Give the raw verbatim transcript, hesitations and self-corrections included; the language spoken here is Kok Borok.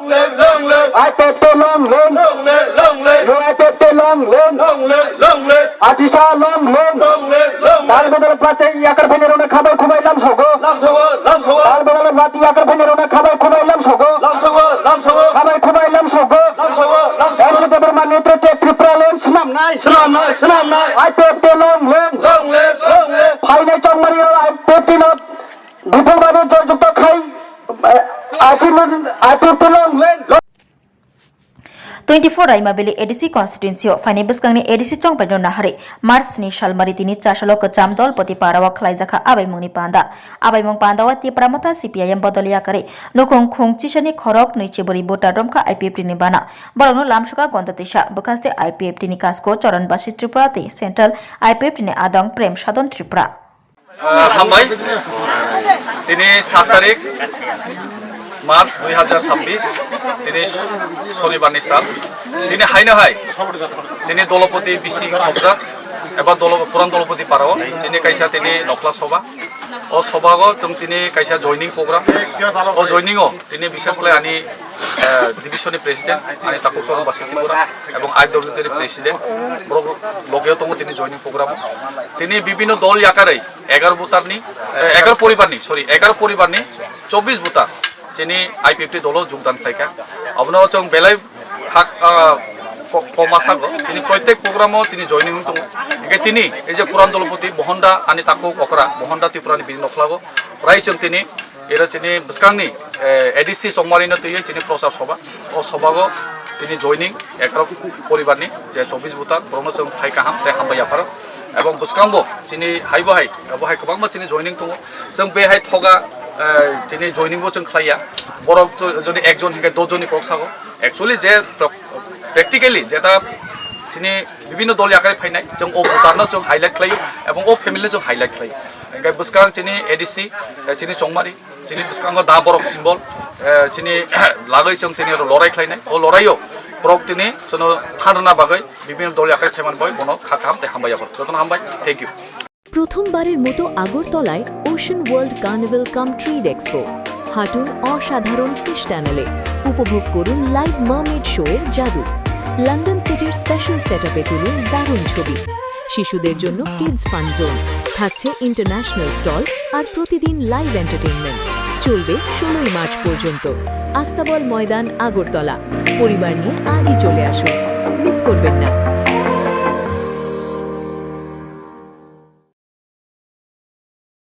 Long live, long live. I P F T long live. Long live, long live. No I P F T long live. Long live, long live. Atisa long live. Long live, long live. Dal badal prati yakar phani rona khabai khubai lam sogo. Lam sogo, lam sogo. Dal badal prati yakar phani rona khabai khubai lam sogo. Lam sogo, lam sogo. Khabai khubai lam sogo. Lam sogo, lam sogo. N C Debbarma netrite Tripura land snam nai. Snam nai, snam nai. I P F T long live. Long live, long live. Phainai Chongmari o I P F T no bipul babe joyjukto khai, eh, I P F T, I P F T long live. Twenty four Raima Valley A D C constituency o phainai bwskangni A D C chongpairino naharwi March sni salmari tini chasalo kwcham Dolpoti parao khlaijakha abaimungni panda. Abaimung pandao Tipra Motha C P I M bodol yakarwi nukhung khung chisani khorok nwi chiburi voter romkha I P F T ni bana. Borokno lamsoka Gonda Teisa bwkhaste I P F T ni kasko Charan Basi Tripura tei Central I P F T ni adong Prem Sadon Tripura. Ah, hambai. Tini sat tarik March dui hajar sabbish, tini Sonibar ni sal. Tini haino hai, tini Dolopoti bisi khobjak, eba Dolo-, Puran Dolopoti parao, tini kaisa tini nokhla soba. O sobago tong tini kaisa joining program. O joining o tini bishes khlai ani, eh, division ni president, ani Takhuk Charan Basi Tripura, ebong I W T ni president, borok logeo tongo tini joining program. Tini bibinno dol yakarwi egaroh voter ni, eh, egaroh poribar ni, sorry, egaroh poribar ni chobbish voter chini I P F T dolo jogdan khlaikha. Abono chwng belai khak, ah, ko-, koma sago. Tini proitek program o tini joining wng tongo. Hingke tini ei je Puran Dolopoti Mohonda ani takhuk okra, Mohonda Tripura ni bini nokhla o. Prai chwng tini ero chini bwskangni, eh, A D C Chongmari no twiwi chini prochar soba. O sobago tini joining egaroh poribar ni je chobbish voter, borokno chwng phai kaham tei hambai yapharo. Ebong bwskango chini haibo hai, abo hai kwbangma chini joining tongo. Chwng be hai thoga, eh, chini joining bo chwng khlaiya. Borok to jodi ekjon hingke dojon ni kok sago. Actually je pra-, practically jeta chini bibinno dol yakarwi phainai, chwng o voter no chwng highlight khlaio, ebong o family no chwng highlight khlaio. Hingke bwskang chini A D C, eh, chini Chongmari, chini bwskango da borok symbol, eh, chini lagwi chwng tini oro lorai khlainai. O loraio borok tini chwngno phan rwna bagwi bibinno dol yakarwi phaimani bagwi bono kha kaham tei hambai yaphar. Jotono hambai. Thank you. প্রথমবারের মতো আগরতলায় ocean world carnival কাম trade expo. হাঁটুন অসাধারণ ফিশ টানেলে, উপভোগ করুন live mermaid show এর জাদু। লন্ডন সিটির স্পেশাল সেটআপে তুলুন দারুণ ছবি। শিশুদের জন্য কিডস ফান জোন, থাকছে ইন্টারন্যাশনাল স্টল আর প্রতিদিন লাইভ এন্টারটেইনমেন্ট। চলবে ষোলোই মার্চ পর্যন্ত। আস্তাবল ময়দান, আগরতলা। পরিবার নিয়ে আজই চলে আসুন, মিস করবেন না।